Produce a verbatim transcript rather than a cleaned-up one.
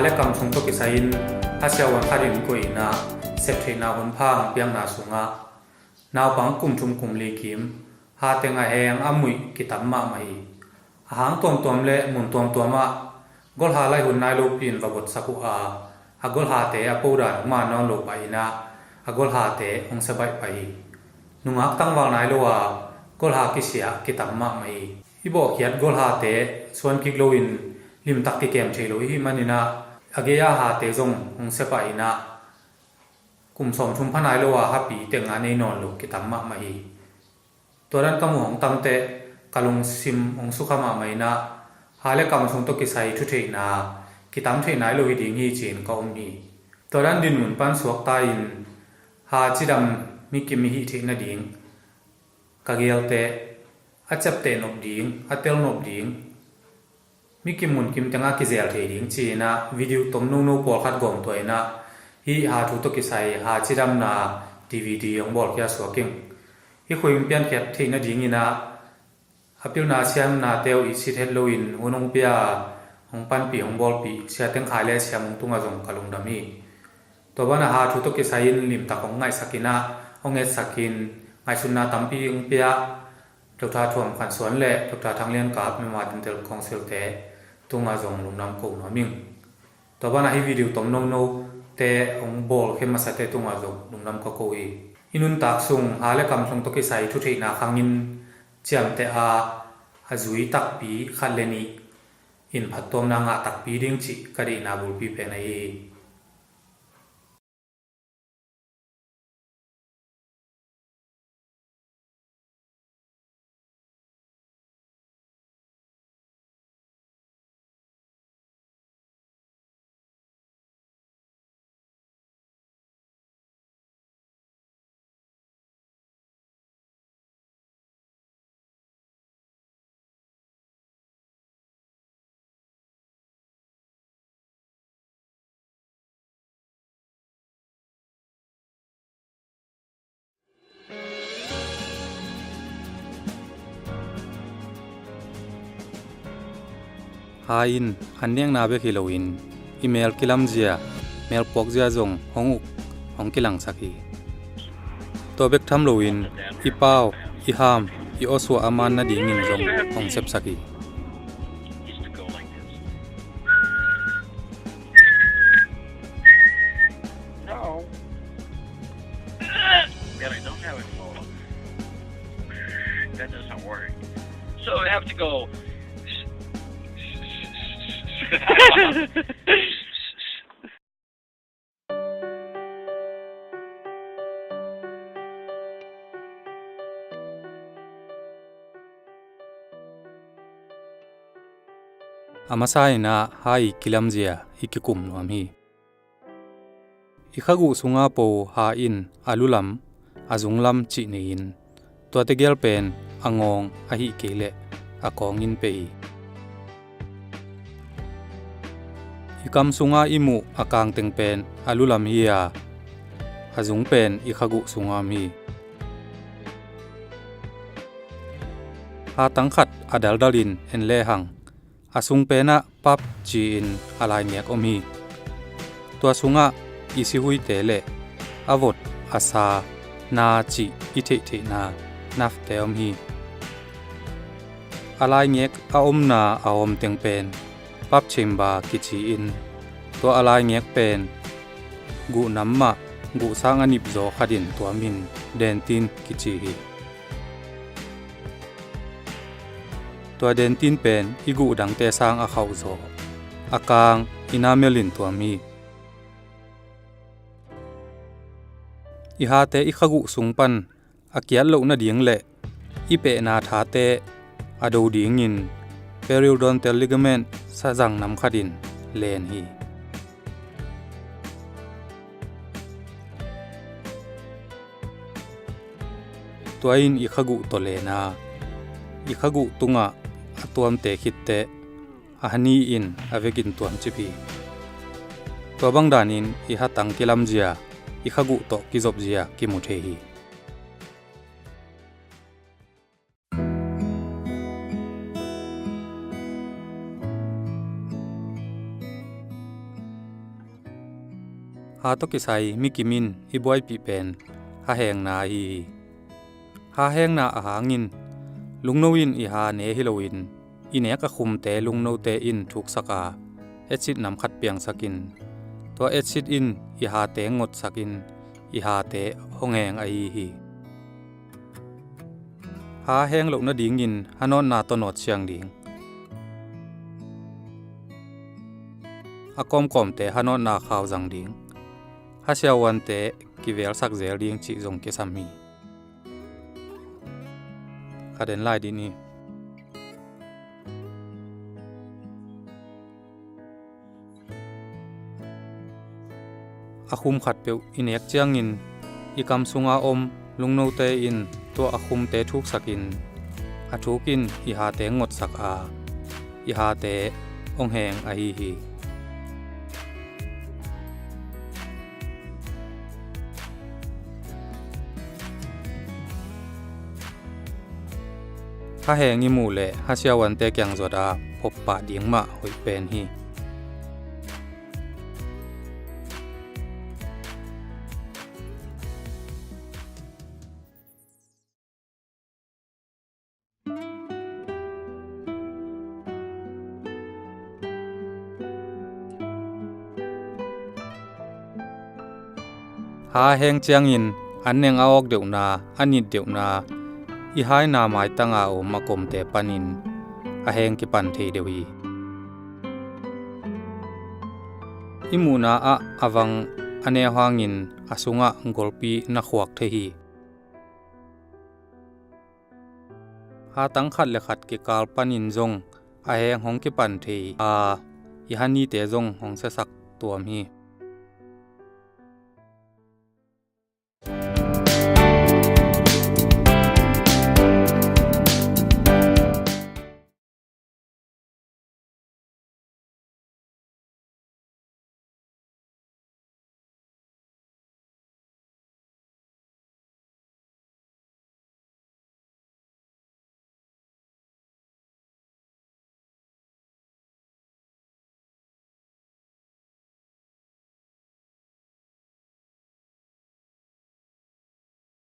Le kam sung tawh kisai-in a siavuan khat in koih in ah, sep theihna hun pha hong piakna sungah naupang kum thum kum li kim, ha teng a heng a muih kitam mahmah hi. A hang tuamtuam le mun tuamtuam ah golha laih hun nai lopi in va botsak uh a, a golhate a po dan hong man nawn lo pah in ah, a golhate hong sia baih pah hi. Nungak tangval nai lo a golha kisia kitam mahmah hi. I bawhkhiat golhate suan kik loin limtak kikem thei lo i hih manin ah, a gei-a hate zong hong sia pah in ah, kum sawmthum pha nai lo a hapi teng a nei nawn lo kitam mahmah hi. Tua dan ka muh hong tamteh ka lungsim hong sukha mahmah in ah, ha le kam sung tawh kisai thutheihna kitam thei nai lo hi ding hi ci-in ka um hi. Tua dan dinmun pan suakta in ha cidam mikim i hih theih nading ka geelteh, a ciapteh nop ding, a tel nop ding, mikim munkim tengah kizel thei ding ci-in ah video tom nono pawlkhat gawmtuah in ah, hih ha thu tawh kisai ha cidamna D V D hong bawlkhia suak ing. Hih khuing piankhiat theih nadingin ah, a pilna siamnate uh i sit het loin hun hong pia, hong panpih hong bawlpih Sia Teng Khai le Sia Mung tungah zong ka lungdam hi. Tua banah ha thu tawh kisai-in limtak hong ngaihsak in ah, hong etsak in, ngaihsutna tampi hong pia Doctor Thuam Khan Suan le Doctor Thang Lian Kap, Myanmar Dental Council-te tungah zong lungdam ko nuam ing. Tua banah hih video tom nonote hong bawlkhia masate tungah zong lungdam ka ko hi. I nuntak sung ha le kam sung tawh kisai thutheihna khangin ciamteh a, a zui takpi khat le nih in phattuamna ngah takpi ding cih ka deihna bulpi pen ahi hi. Ha in an nekna bek hi loin i mel kilamzia, melpuakzia zong hong uk, hong kilangsak hi. Tua bek tham loin i pau, i ham, i awsuah a man nadingin zong hong sepsak hi. No. That I don't have a phone. That doesn't work. So I have to go. A masa in ah ha i kilamzia i kikum nuam hi. I khaguh sunga po ha in a lulam, a zunglam cih nei-in, tuate gel pen a ngawng ahih kei leh a kawng in pia hi. I kam sunga i muh a kangteng pen a lulam hi a, a zung pen i khaguh sunga om hi. Hatang khat a daldalin en lehang, a sung penah pap ci-in a laingek om hi. Tua sungah i sihuite le a vot, a sa, na cih i theihtheihna nafte om hi. A laingek a omna a omteng pen pap chamber kici-in, tua a laingek pen guhnam mah guhsang a nipzaw khatin tuamin dentin kici hi. Tua dentin pen i guh dangte sang a khauhzaw, a kang i namelin tuam hi. I hate i khaguh sung pan a kiat loh nading le i pehna thate a do dingin periodontal ligament sazang nam khatin len hi. Tua in i khaguh tawh len a, i khaguh tungah a tuamte khitteh a hani in a vekin tuamcip hi. Tua bang danin i hatang kilamzia, i khaguh tawh kizopzia kimu thei hi. Ha tawh kisai mikim in i buaipih pen ha hengna ahi hi. Ha hengna ahangin lungno in i ha ne hi loin i nek a khumte lungnote in thuksak a, acid nam khat piangsakin tua acid in i hate ngotsakin i hate hong heng ahi hi. Ha heng loh nadingin ha nawtna tawh nawt siang ding. A kawmkawmte ha nawtna khau zang ding. Ha siavuante kivelsak zel ding cih zong kisam hi. Khat en lai dih ni. A khum khatpeuh i nek ciangin i kam sunga om lungnote in tua a khumte thuksakin a thuk in i hate ngotsak a, i hate hong heng ahi hi. Ha heng i muh leh ha siavuante kiang zuat a phop pah ding mah hoih pen hi. Ha heng ciangin an neng a awk deuhna, a nit deuhna, i haina maitanga om a komte panin a heng kipan thei deuh hi. I muhna ah a vang a neu hangin a sungah golpi na khuak thei hi. Ha tang khat le khat kikal panin zong a heng hong kipan thei a, i ha nite zong hong siasak tuam hi.